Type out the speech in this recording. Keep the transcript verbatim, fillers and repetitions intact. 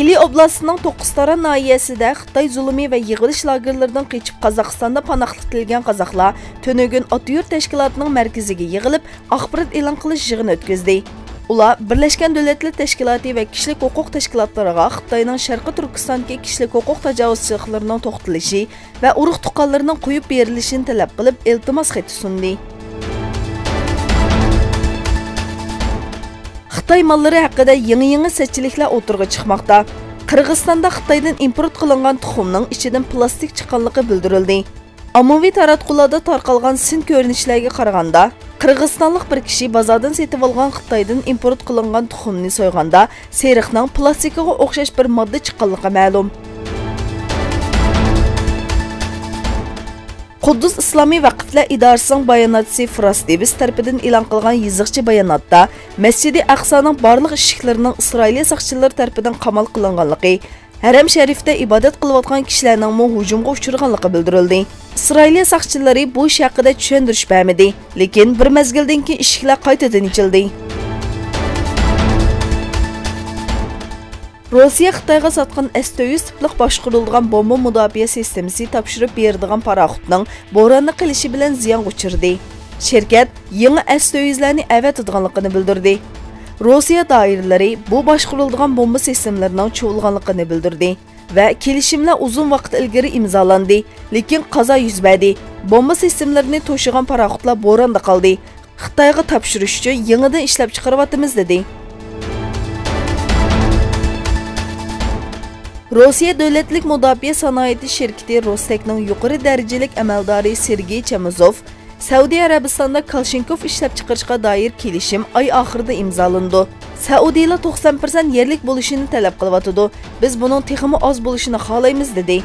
ئىلى ئوبلاستىنىڭ توققۇزتاران ناھىيەسىدە خىتاي زۇلۇمى ۋە يىغىۋېلىش لاگېرلىرىدىن قېچىپ قازاقىستاندا پاناھلىق تىلىگەن قازاقلار تۈنۈگۈن ئاتا يۇرت تەشكىلاتىنىڭ مەركىزىگە يىغىلىپ، ئاخبارات ئېلان قىلىش يىغىنى ئۆتكۈزدى. ئۇلار بىرلەشكەن دۆلەتلەر تەشكىلاتى ۋە كىشىلىك ھوقۇق تەشكىلاتلىرىغا خىتاينىڭ شەرقىي تۈركىستاندىكى كىشىلىك ھوقۇق تاجاۋۇزچىلىقلىرىنىڭ توختىلىشى ۋە ئۇرۇق-تۇغقانلىرىنىڭ قويۇپ بېرىلىشىنى تەلەپ قىلىپ، ئىلتىماس خېتى سۇندى. خىتاي ماللىرى ھەققىدە يېڭى-يېڭى سەتچىلىكلەر ئوتتۇرىغا چىقماقتا. قىرغىزىستاندا خىتايدىن ئىمپورت قىلىنغان تۇخۇمنىڭ ئىچىدىن پىلاستىك چىققانلىقى بىلدۈرۈلدى. ئاممىۋى تاراتقۇلاردا تارقالغان سىن كۆرۈنۈشلەرگە قارىغاندا، قىرغىزىستانلىق بىر كىشى بازاردىن سېتىۋالغان خىتايدىن ئىمپورت قىلىنغان تۇخۇمنى سويغاندا، سېرىقنىڭ پىلاستىكىغا ئوخشاش بىر ماددا چىققانلىقى مەلۇم. قۇددۇس ئىسلامىي ۋەقىپلەر ئىدارىسىنىڭ باياناتچىسى فراس دېۋىس تەرىپىدىن ئېلان قىلغان يېزىقچە باياناتتا، مەسچىدى ئەقسانىڭ بارلىق ئىشىكلىرىنىڭ ئىسرائىلىيە ساقچىلىرى تەرىپىدىن قامال قىلىنغانلىقى، ھەرەم شەرىفتە ئىبادەت قىلىۋاتقان كىشىلەرنىڭمۇ ھۇجۇمغا ئۇچرىغانلىقى بىلدۈرۈلدى. ئىسرائىلىيە ساقچىلىرى بۇ ئىش ھەققىدە چۈشەندۈرۈش بەرمىدى، لېكىن بىر مەزگىلدىن كېيىن ئىشىكلەر قايتىدىن ئېچىلدى. روسىيە خىتايغا ساتقان ئەس تۆت يۈز تىپلىق باشقۇرۇلىدىغان بومبا مۇداپىئە سىستېمىسى تاپشۇرۇپ بېرىدىغان پاراخوتنىڭ بوراندا قېلىشى بىلەن زىيانغا ئۇچرىدى. شىركەت يېڭى ئەس تۆت يۈزلەرنى ئەۋەتىدىغانلىقىنى بىلدۈردى. روسىيە دائىرىلىرى بۇ باشقۇرۇلىدىغان بومبا سىستېمىلىرىنىڭ چۇۋۇلغانلىقىنى بىلدۈردى ۋە كېلىشىملەر ئۇزۇن ۋاقىت ئىلگىرى ئىمزالاندى، لېكىن قازا يۈز بەردى. بومبا سىستېمىلىرىنى توشۇغان پاراخوتلار بوراندا قالدى. خىتايغا تاپشۇرۇش ئۈچۈن يېڭىدىن ئىشلەپچىقىرىۋاتىمىز، دېدى. روسىيە دۆلەتلىك مۇداپىئە سانائىتى شىركىتى روستېكنىڭ يۇقىرى دەرىجىلىك ئەمەلدارى سېرگېي چېموزوف سەئۇدى ئەرەبىستاندا كالشنكوف ئىشلەپچىقىرىشقا دائىر كېلىشىم ئاي ئاخىرىدا ئىمزالىنىدۇ. سەئۇدىلار توقسان پىرسەنت يەرلىك بولۇشىنى تەلەپ قىلىۋاتىدۇ. بىز بۇنىڭ تېخىمۇ ئاز بولۇشىنى خالايمىز، دېدى.